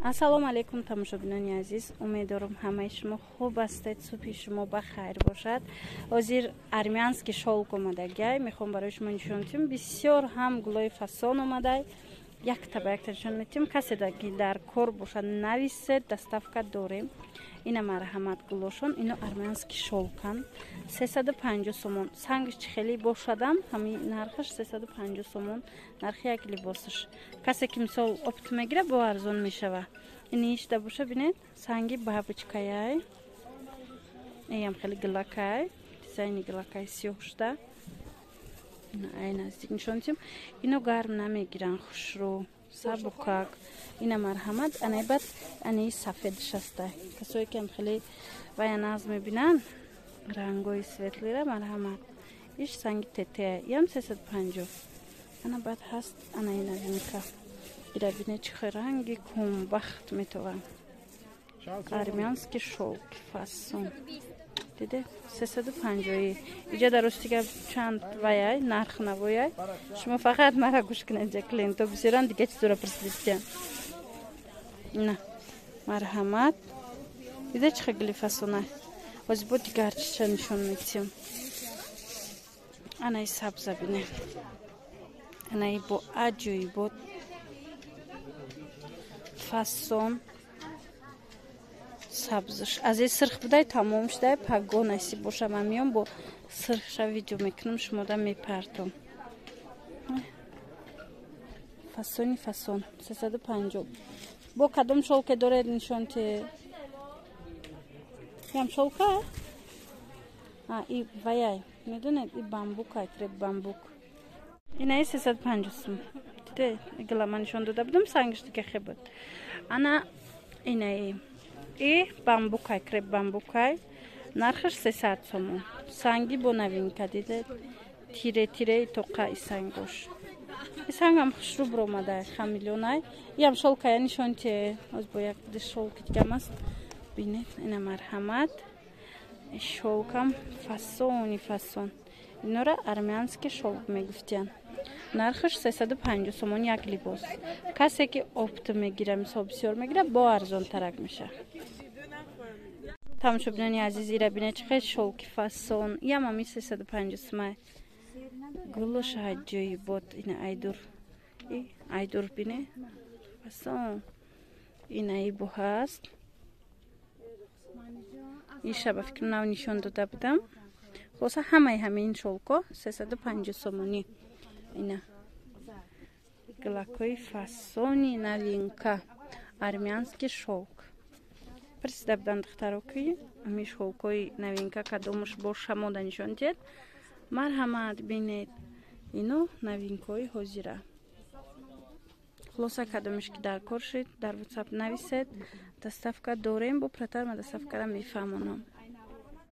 Ассалому алайкум, тамошобинони азиз. Умедворам, ҳамаи шумо хуб ҳастед, субҳи шумо ба хайр бошад. Ҳозир армянский шёлк омадагиай, мехоҳам барои шумо нишон диҳам. Бисёр ҳам гулои фасон омадай, якта ба якта нишон медиҳем. Касе ки дар кор бошад, нависед, доставка дорем. Ина, марҳамат, гулошон. Ино армянский шёлк ан, 350 сомон. Сангиш чӣ хеле бошадам, ҳамин нархаш 350 сомон, нархи як либосаш. Касе ки, мисол, опт мегира, бо арзон мешава. Ин ишда боша, бинед, санги бабочка яй, иам хеле гилакай, дизайни гилакай, сиёҳ шуда. Ай наздик нишон дидем. Ино гарм намегиранд, хушрӯ, сабукак. Ина, марҳамат. Анаи баъд анаи сафедш ҳаста. Касое ки ам хеле вая нағз мебинанд, рангои светлый ра, марҳамат. Иш санги тетея, иам 350. Ана баъд ҳаст анаи новинка. Ира бине, чӣ хел ранги кумбахт метованд. Армянский шёлк фасон, диде, 350-ӣ. Иҷа дар ростига чанд ваяй нарх навояй. Шумо фақат мара гӯш кунед, ҷа клиенто бисёран, дига чизора пурсидистиян. На, марҳамат, диде, чӣ хел гули фасонай. Ҳозир бо дигар чиза нишон медиҳем. Анаи сабза бине, анаи бо аҷоибот фасон сабзш. Аз и сирх будай, тамом шудай. Паго насиб боша, ман миём, бо сирхша видео мекунам, шумода мепартом. Фасони фасон, 350. Бо кадом шёлк е доред, нишонте? Ям шёлк а и ваяй, медонед, и бамбукай, креп бамбук. Инаи 350 сум. Диде, гила ман нишон дода будам, сангиш дига хе буд. Ана инаи и бамбукай, креп бамбукай, нархаш 300 сомон. Санги бо новинка, диде, тире тиреи тоқа. И сангош, и сангам хушрӯ биромадай, хамелеон ай. Иам шёлк ая, нишонте. Оз бо як шёлк и дигам аст, бинед. Ина, марҳамат, шёлк ам фасони фасон. Инора армянский шёлк мегуфтиянд. Нархаш 350 сомон як либос. Касе ки опт мегира, мисол, бисёр мегира, бо арзонтарак меша. Тамошобинони азиз, ира бине, чӣ хел шёлк и фасон. Иам ами 350 сумай. Гулош аҷоибот. Ина айдур, айдур бине, фасон. Инаи бо ҳаст. Иша ба фикр нав нишон дода будам. Хулоса, ҳамаи ҳамин шёлк о 350 сомонӣ. Ина гилакҳои фасони новинка, армянский шёлк. Пурсида буданд духтаро, ки ҳамин шёлк ҳои новинка кадомаш боша, мода нишон диҳед. Марҳамат, бинед, ино новинка ҳои ҳозира. Хулоса, кадомеш ки дар кор шид, дар Ватсап нависед, доставка дорем. Бо пратарма доставка ра мефаҳмонам.